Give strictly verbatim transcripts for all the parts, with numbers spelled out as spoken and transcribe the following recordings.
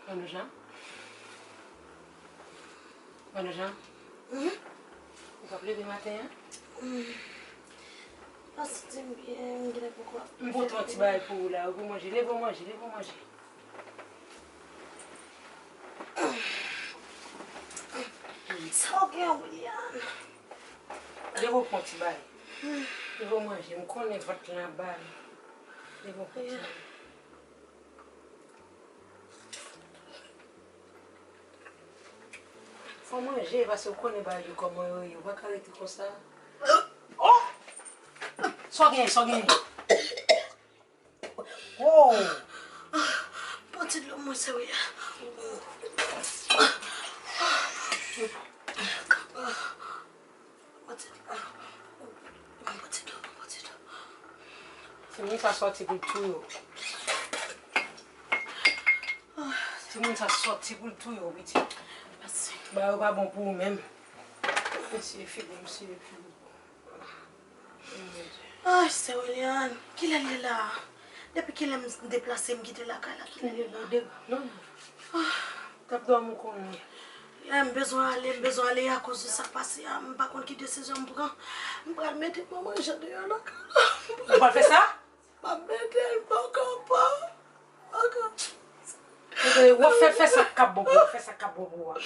Madan Jan? Madan Jan? Ou p ap leve maten an? M pa santi m byen, m genlè poko ap fè byen. M pote yon ti bagay pou ou la, wi, pou manje. Leve w manje, leve w manje. Sa w gen, William? Leve w pran ti bagay. Leve w manje. M konnen vant lan ap ba l. Leve w pran ti bagay. Fò w manje, paske w konnen bagay yo kòman yo ye. Ou pa ka rete konsa. Oh! Sa w genyen, sa w genyen? Oh! Pran ti dlo mwen, sè wi. Pran ti dlo. Pran ti dlo, pran ti dlo. Timoun sa sòti pou l touye w. Timoun sa sòti pou l touye w, pitit. Mèsi. Bagay yo pa bon pou ou menm. Mesye figi, mesye figi. Ay, sè William, kilè l ye la? Depi kilè m deplase, m kite lakay la, kilè l ye la? Non, non. T ap dòmi, ou konnen. Lè m bezwen ale, m bezwen ale akoz de sa k pase a, m pa konn ki desizyon m pran. M pral mete manman Jan deyò lakay la. Ou pral fè sa? M ap mete l, m poko pa. Poko. W ap fè, fè sa k ap bon pou ou, fè sa k ap bon pou ou a.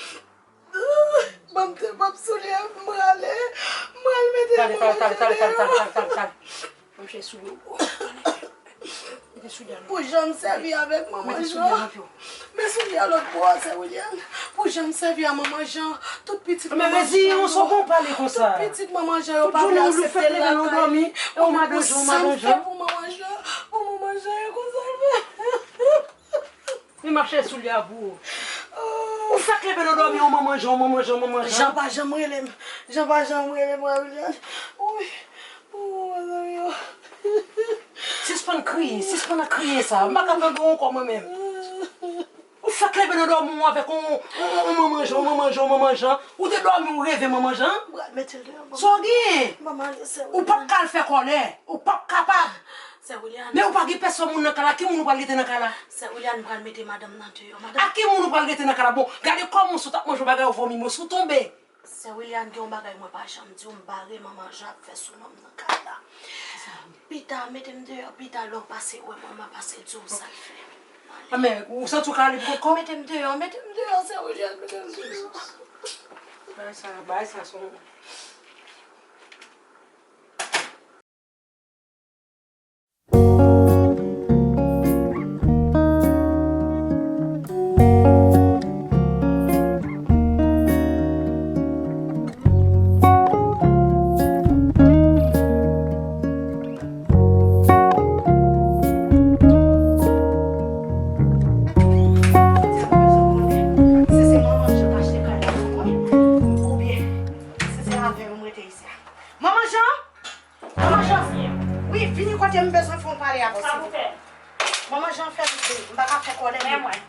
Ban m te pòp soulye, m prale, m pral mete manman Jan deyò. Tale, tale, tale, tale, tale, tale, tale, tale. Ban m chèche soulye w. Mete soulye a nan. Pou jan m sèvi avèk manman Jan. Mete soulye a nan pye w. Men soulye a lòt bò a, sè William. Pou jan m sèvi a manman Jan, tout pitit manman Jan yo. Men reziyen w, sa w konn pale konsa. Tout pitit manman Jan yo pa vle aksepte l lakay. Tout jounen w leve w dòmi, e w madan Jan, w madan Jan. Pou sa m fè pou manman Jan, pou manman Jan yo konsa l fè. Men m ap chèche soulye a pou ou. Ou fèk leve nan dòmi, yon manman Jan, yon manman Jan, yon manman Jan. Jan pa janm rele m. Jan pa janm rele m, William. Wi. Wi, mezanmi, oh. Sispann kriye, sispann ak kriye sa. M pa ka tande w ankò mwen menm. Ou fèk leve nan dòmi w avèk yon, yon, yon manman Jan, yon manman Jan, yon manman Jan. Ou te dòmi, ou reve manman Jan. Sa w genyen? Ou p ap ka al fè kòlè. Ou p ap kapab. Sè William. Men ou pa gen pèsòn moun nan kay la. Ki moun ou pral rete nan kay la? Sè William, m pral mete madanm nan deyò. Madanm. A ki moun ou pral rete nan kay la? Bon, gade kòman w sot ap manje yon bagay ou vòmi, mwen sou tonbe. Sè William, gen yon bagay mwen pa janm di w, m bare manman Jan ap fè sou non m nan kay la. Pita, mete m deyò, pita lè w pase wè manman pase di w sa l fè. A men, ou santi w ka ale pou kont kò w? Mete m deyò, mete m deyò, sè William, mete m deyò. Bagay sa, bagay sa son. Si se manman Jan k achte kay la pou mwen, oubyen si se avè yo m rete isi a. Manman Jan! Manman Jan! Wi, vini kote m bezwen fè yon pale avè w, silvouplè. Manman Jan fè m di, m pa ka fè kòlè. Men mwen.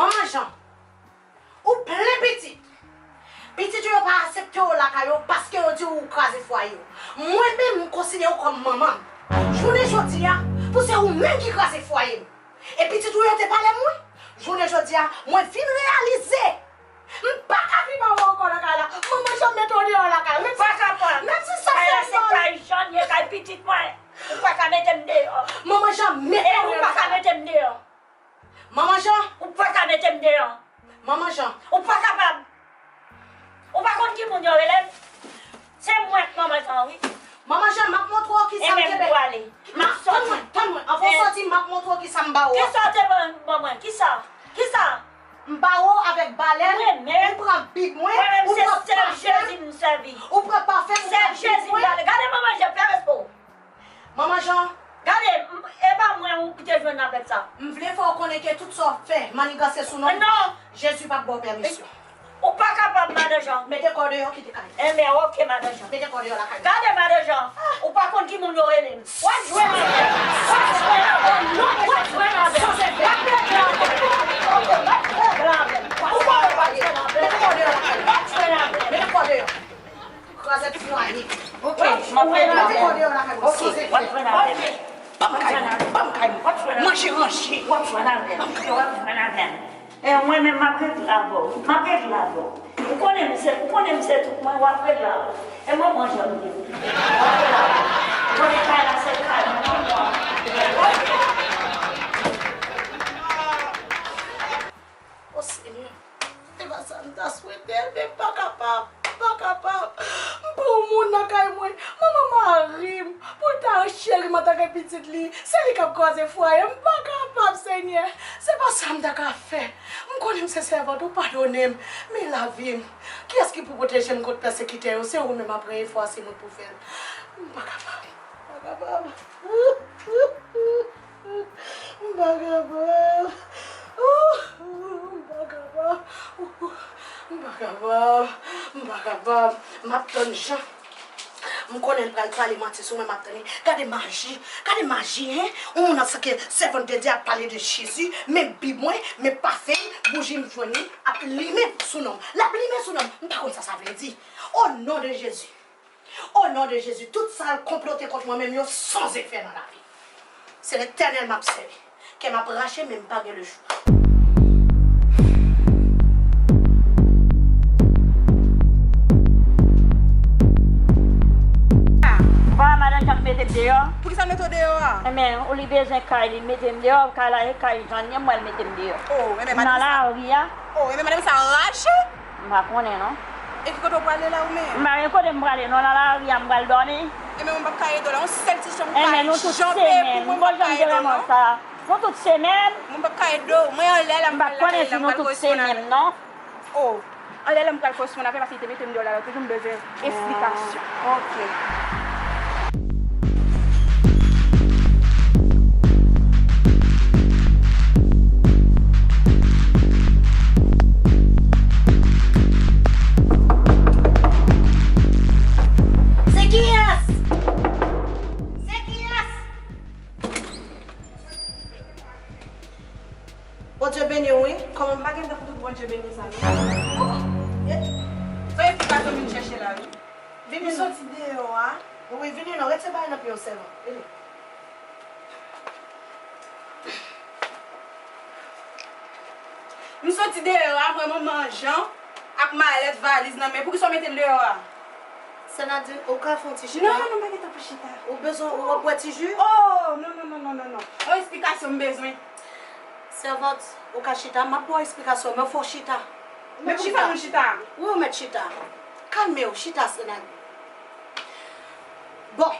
Manman Jan, ou plen pitit. Pitit ou yo pa aksepte w lakay yo paske yo di w ou kraze fwaye yo. Mwen menm, m konsidere w kòm manman m. Jounen jodi a, pou se ou menm ki kraze fwaye m. E pitit ou yo te pale m, wi. Jounen jodi a, mwen vin reyalize. M pa ka viv avè w ankò nan kay la. Manman Jan mete w deyò lakay la. Ou pa kapab. Menm si sa fè m mal. Kay la se kay Jan, ye kay pitit mwen. Ou pa ka mete m deyò. Manman Jan mete w deyò lakay la. E ou pa ka mete m deyò. Manman Jan. Ou pa ka mete m deyò. Manman Jan. Ou pa kapab. Ou pa konn ki moun yo rele m? Se mwen k manman Jan, wi. Manman Jan, m ap montre w kisa m kenbe. E menm pou ale. M ap soti. Tann mwen, tann mwen. Anvan w soti, m ap montre w kisa m ba w a. Kisa w te ban, ban mwen? Kisa? Kisa? M ba w avèk balèn, ou pran bib mwen, ou pran pafen, ou pran pafen, ou pran bib mwen. Gade manman Jan, fè respè w. Manman Jan. Gade, m, e pa mwen ou te jwenn avèk sa. M vle fè w konnen ke tout sa w ap fè, manigans se sou non m. Non. Jezi p ap ba w pèmisyon. Ou pa kapab, madan Jan. Mete kò w deyò, kite kay la. Enben, oke, madan Jan. Mete kò w deyò lakay la. Gade, madan Jan, ou pa konn ki moun yo rele m. W ap jwenn avè m. W ap jwenn avè m. W ap jwenn avè m. W ap jwenn avè m. W ap jwenn avè m. Ou pa wè w ap jwenn avè m. Mete kò w deyò lakay la. W ap jwenn avè m. Mete kò w deyò. Krazèt fwaye. Ok, m ap rele avè l. Ok, w ap jwenn avè l. Ban m kay mwen, ban m kay mwen. Mwen Chirurgie, w ap jwenn avè m. W ap jwenn avè m. E mwen menm, m ap regle avè w. M ap regle avè w. Ou konnen m se, ou konnen m se tout mwen, w ap regle avè w. E manman jan m ye. W ap regle avè w. Ou konnen kay la se kay mwen, non? O Senyè, se pa sa m ta swete, men m pa kapab, m pa kapab. M pa yon moun nan kay mwen. Manman mari m, pou l ta cheri m antanke pitit li, se li k ap kraze fwaye m. M pa kapab, Senyè. Se pa sa m ta ka fè. M konnen m se sèvant ou, padone m. Men lavi m. Kiyès ki pou pwoteje m kont pèsekitè yo? Se ou menm, apre efò a, se mwen pou fè l. M pa kapab. M pa kapab. M pa kapab. M pa kapab. M pa kapab. M pa kapab. M ap tann Jan. M konnen l pral pale manti sou mwen, m ap tann li. Gade maji. Gade maji, en. Yon moun antanke sèvant de Dye ap pale de Jezi, men Bib mwen, men pafen, bouji m jwenn li, ap limen sou non m. L ap limen sou non m. M pa konn sa sa vle di. O non de Jezi. O non de Jezi, tout sa l konplote kont mwen menm yo san efè nan lavi m. Se Letènèl m ap sèvi. Kè m ap rache, men m pa gen lechwa. Ou pa wè madan Jan k mete m deyò? Poukisa l mete w deyò a? Enben, ou li bezwen kay li, mete m deyò, kay la e kay Jan l ye, m wè l mete m deyò. Oh, enben, nan lari a. Oh, enben, madanm sa rache? M pa konnen non. E ki kote w prale la ou menm? M pa gen kote m prale non, nan lari a m pral dòmi. Enben, mwen p ap ka ede w la, yon sèl ti chanm kay janbe pou mwen, m p ap ka ede w non. Nou tout se menm. Mwen p ap ka ede w, mwen anlè la m pral lakay la, m pral responn avè l. Oh, anlè la m pral responn avè l paske li te mete m deyò la, toujou m bezwen esplikasyon. Ah, ok. Se kiyès? Se kiyès? Bondye beni w wi. Kòman m pa gen tan pou tout Bondye beni sa non. Oh, eh, se yon esplikasyon m vin chèche la wi. Vini. M soti deyò a. Wi, vini non, retire bagay nan pye w sèlman. Vini. M soti deyò a, m wè manman Jan ak malèt, valiz nan men. Poukisa w mete l deyò a? Sè Nadine, ou ka fè yon ti chita? Non, non, non, m pa gen tan pou chita. Ou bezwen, ou ap bwè ti ji? Oh, non, non, non. Yon esplikasyon m bezwen. Sèvant, ou ka chita, m ap ba w esplikasyon, men fò w chita. Ou mèt chita. Wi, ou mèt chita. Kalme w, chita, Sè Nadine. Bon.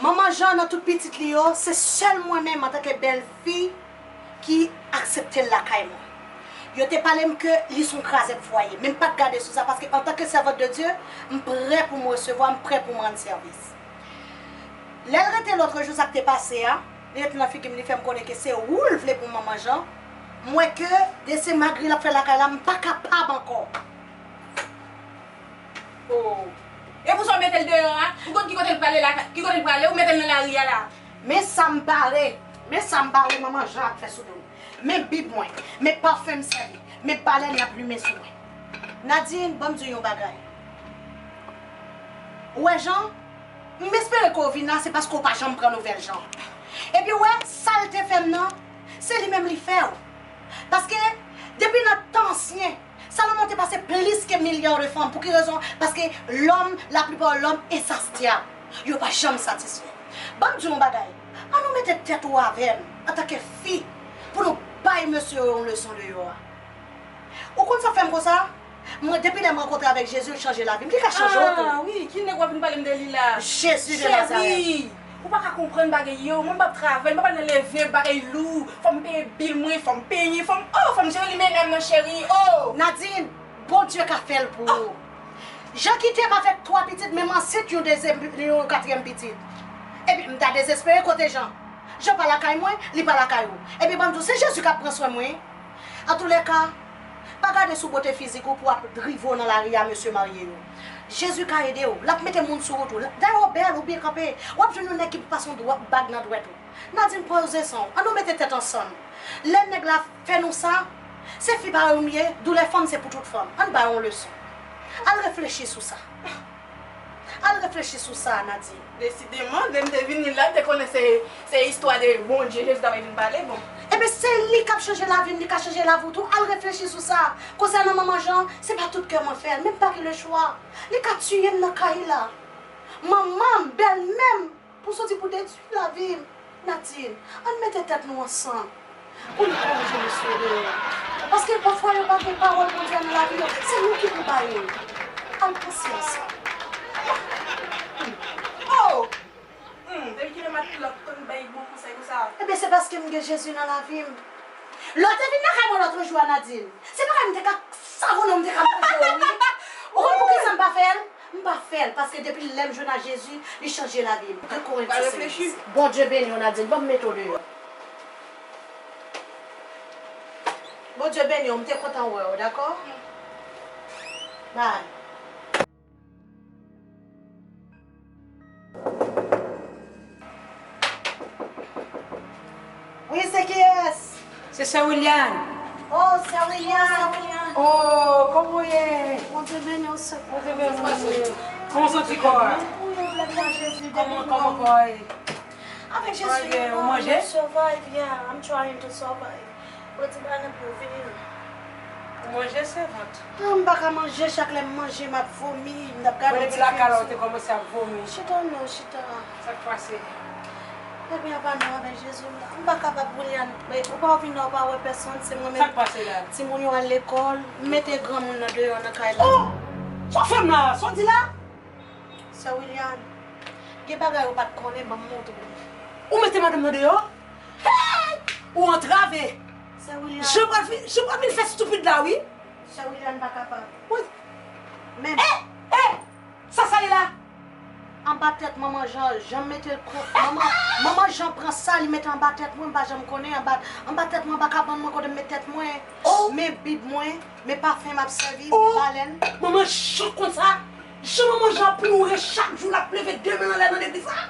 Manman Jan nan tout pitit li yo, se sèl mwen menm antanke bèlfi ki aksepte l lakay mwen. Yo te pale m ke li se yon krazèd fwaye, men m pa t gade sou sa, paske antanke sèvant de Dye, m prè pou m resevwa, m prè pou m rann sèvis. Lè l rete lòtrejou, sa k te pase a, li rete nan figi m, li fè m konnen ke se ou l vle pou Manman Jan. M wè ke de se magri l ap fè lakay la, m pa kapab ankò. Oh. E pou sa w mete l deyò a? Ou konn ki kote l prale la? Ki kote l prale? Ou mete l nan lari a la? Men sa m bare. Men sa m bare Manman Jan ap fè sou do m. Men Bib mwen. Men pafen m sèvi. Men balèn y ap limen sou mwen. Nadine, ban m di w yon bagay. Ou wè Jan? M espere ke w vin la, se paske w pa janm pran nouvèl Jan. Epi w wè, sa l te fè m nan, se li menm li fè w. Paske, depi nan tan ansyen, Salomon te pase plis ke milya de fanm. Pou ki rezon? Paske lòm, laplipa lòm ensasyab. Yo pa janm satisfè. Ban m di w yon bagay. An nou mete tèt ou avè m, antanke fi, pou nou bay mesye yo yon leson deyò a. Ou konn sa k fè m konsa? Mwen, depi lè m rankontre avèk Jezi, l chanje lavi m. Li ka chanje w tou. Ah, wi, ki nèg w ap vin pale m de li la? Jezi de Nazarèt. Cheri, ou pa ka konprann bagay yo. Mwen, m p ap travay, m p ap al nan leve bagay lou. Fò m peye bil mwen, fò m penyen, fò m, oh, fò m jere limena m nan, cheri, oh. Nadine, Bondye ka fè l pou ou. Jan kite m avèk twa pitit, men m ansent yon dezyèm, yon katriyèm pitit. Epi, m ta dezespere kote Jan. Jan pa lakay mwen, li pa lakay ou. Epi, ban m di w, se Jezi k ap pran swen mwen. Antoulèka, pa gade sou bote fizik ou pou w ap drive w nan lari a mesye marye yo. Jezi ka ede w. L ap mete moun sou wout ou. Dayè w bèl, ou byen kanpe. W ap jwenn yon nèg ki pou pase yon dwa-, bag nan dwèt ou. Nadine, poze san w. An nou mete tèt ansanm. Lè nèg la fè nou sa, se fi parèy ou m ye, doulè fanm se pou tout fanm. Ann ba yo yon leson. Al reflechi sou sa. Al reflechi sou sa, Nadine. Desideman, lè m te vini la, m te konnen se, se istwa de Bondye, Jezi ta vin pale, bon. Ebyen, se li k ap chanje lavi m, li ka chanje lavi w tou. Al reflechi sou sa. Konsènan Manman Jan, se pa tout kè mwen fè l, men m pa gen lechwa. Li ka tiye m nan kay la. Manman m, bèlmè m, pou soti pou detwi lavi m. Nadine, ann mete tèt nou ansanm pou n korije mesye yo deyò. Paske pafwa yo pa gen pawòl Bondye nan lavi yo, se nou ki pou ba yo l. Ann panse a sa. Oh! Hmm, depi kilè matlòt konn bay bon konsèy konsa? Ebyen, se paske m gen Jezi nan lavi m. Lè w te vin lakay mwen lòt jou a, Nadine, se pa m te ka savonnen w, m te ka manje w, wi. Ou konn poukisa m pa fè l? M pa fè l, paske depi lè m jwenn ak Jezi, li chanje lavi m. De Korentyen senk dis. Bondye beni w, Nadine. Ban m mete w deyò. Bondye beni w, m te kontan wè w, dakò? Bye. Wi, se kiyès? Se sè William. Oh, sè William. Oh, kòman w ye? Bondye beni w, sè. Bondye beni w. Kòman w santi kò a? Wi, avèk Jezi, kòman, kòman kò a ye? Avèk Jezi, ou manje? Survive, yeah, I'm trying to survive. Bondye ba n anpil vini. Ou manje, sèvant? Ah, m pa ka manje, chak lè m manje, m ap vomi, m t ap gade yon ti fim. Depi lakay la, ou te kòmanse ap vomi. Chita non, chita. Sa k pase? Ebyen, apa non, avèk Jezi, m la. M pa kapab, William. Men, ou pa vin la, ou pa wè pèsonn, se mwen menm. Sa k pase la? Timoun yo al lekòl, m mete granmoun nan deyò nan kay la. Oh! Sa w fè m la? Sa w di la? Sè William, gen bagay ou pa t konnen, ban m montre w. Ou mete madanm nan deyò? Hey! Ou antrave. Sè William. Jan pral fi-, jan pral vin fè stupid la, wi. Sè William pa kapab. Wi. Men. Eh! Eh! Sa sa ye la? Anba tèt manman Jan, Jan mete l pran, manman, manman Jan pran sa, li mete anba tèt mwen, m pa janm konnen, anba, anba tèt mwen, anba kabann mwen, kote m met tèt mwen. Oh! Men bib mwen, men pafen m ap sèvi, men balèn. Manman Jan konn sa? Jan manman Jan ap ploure chak jou, l ap leve de men anlè nan legliz la.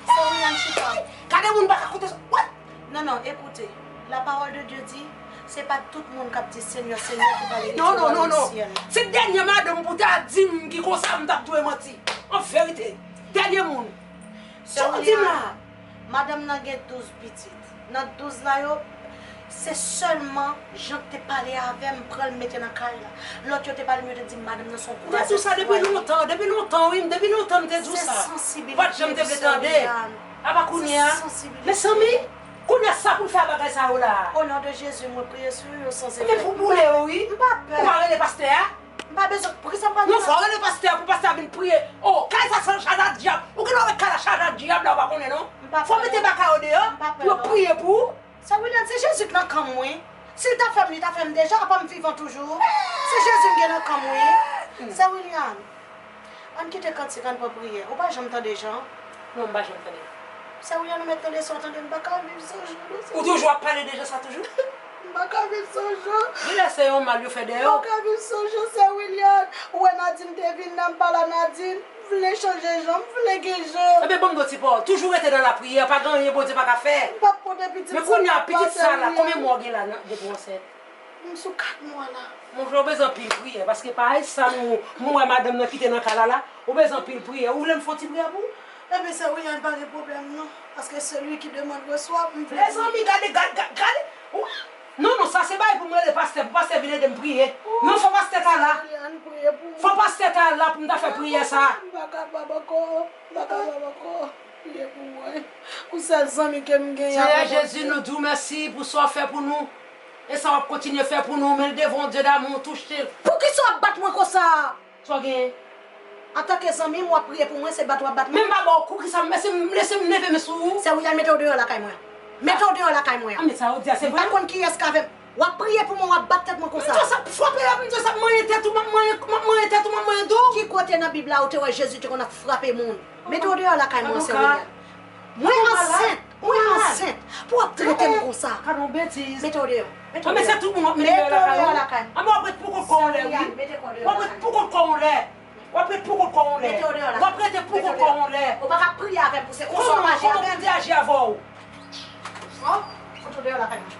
Sè William, chita. Gade moun pa ka koute sa. What? Non, non, écoutez. La parole de Dieu dit, se pa tout moun k ap di Senyè, Senyè ki prale rete nan syèl. Non, non, non, non. Se dènye madanm pou ta di m ki konsa m t ap dwe manti. An verite, dènye moun. Sa w di m la? Madanm nan gen douz pitit. Nan douz la yo, se sèlman Jan k te pale avè m, pran l mete nan kay la. Lòt yo te pale m, yo te di m madanm nan se yon kouraje. M te di w sa depi lontan, depi lontan, wi, depi lontan m te di w sa. Se sansibilite. Ou pa t janm te vle tande. Apa kounye a? Mezanmi, kounye a sa pou l fè a bagay sa yo la? O non de Jezi, mwen priye sou yo san efè. Men pou boule yo, wi. M pa pè. Ou pa rele pastè a? M pa bezwen, poukisa m pral... Non, fò w rele pastè a pou pastè a vin priye. Oh, kay sa chaje ak dyab. Ou gen dwa wè kay la chaje ak dyab la, ou pa konnen non. Fò w mete baka yo deyò pou yo priye pou ou. Sè William, se Jezi k nan kan m, wi. Si l ta fè m, li ta fè m deja, apa m vivan toujou. Se Jezi m gen nan kan m, wi. Sè William, ann kite kantik, ann pran priyè. Ou pa janm tande Jan? Non, m pa janm tande. Sè William, nou mèt tande sa w tande, m pa ka viv san Jan, non, sè. Ou toujou ap pale de Jan sa toujou? M pa ka viv san Jan. Genlè se yon mal yo fè dèyè w. M pa ka viv san Jan, sè William. Ou wè Nadine te vin la, m pale a Nadine. Vle chanje Jan, m vle gen Jan. Ebyen, ban m di w ti pawòl. Toujou rete nan lapriyè, pa gen anyen Bondye pa ka fè. M p ap konte pitit sa. Men kounye a, pitit sa la, konbyen mwa w gen la nan, depi w ansent? M sou kat mwa la. Monchè, ou bezwen anpil priyè, paske parèy sa nou, m wè madanm nan kite nan kay la la, ou bezwen anpil priyè. Ou vle m fè yon ti priyè pou ou? Ebyen, sè William, pa gen pwoblèm non, paske celui qui demande reçoit, m vle... Mezanmi, gade, gade, gade, gade. Non, non, sa se bagay pou m rele pastè, pou pastè vin ede m priye. Non, fò pastè ta la. Fò pastè ta la pou m ta fè priyè sa. M pa kapab ankò, m pa kapab ankò. Priye pou mwen. Ou sèl zanmi ke m genyen. Senyè Jezi, nou di w mèsi pou sa w fè pou nou. E sa w ap kontinye fè pou nou. Men devan yon Dye damou, touche l. Poukisa w ap bat mwen konsa? Sa w genyen? Antanke zanmi m, w ap priye pou mwen, se bat w ap bat mwen? Men m pa ba w kou, kisa m, lese m, lese m leve men sou ou. Sè William, mete w deyò lakay mwen. Mete w deyò lakay mwen. Ah, men sa w di a, se vre? M pa konn kiyès k avè m. W ap priye pou mwen, w ap bat tèt mwen konsa. M di w sa ap frape, m di w sa ap manyen tèt ou, m ap manyen, m ap manyen tèt ou, m ap manyen do w. Ki kote nan Bib la ou te wè Jezi te konn ap frape moun? Mete w deyò lakay mwen, sè William. Mwen ansent. Mwen ansent pou w ap trete m konsa. Gade yon betiz. Mete w deyò. Mete w deyò lakay mwen. Anben se tout moun w ap mete deyò lakay ou. Anben w ap ret pou kont kò w lè wi. W ap ret pou kont kò w lè. W ap ret pou kont kò w lè. Mete w deyò lakay mwen. W ap rete pou kont kò w lè. Ou pa ka priye avè m pou se konsa w ap aji avè m. Kòman pou m te aji avè w? Oh, fout ou deyò lakay mwen.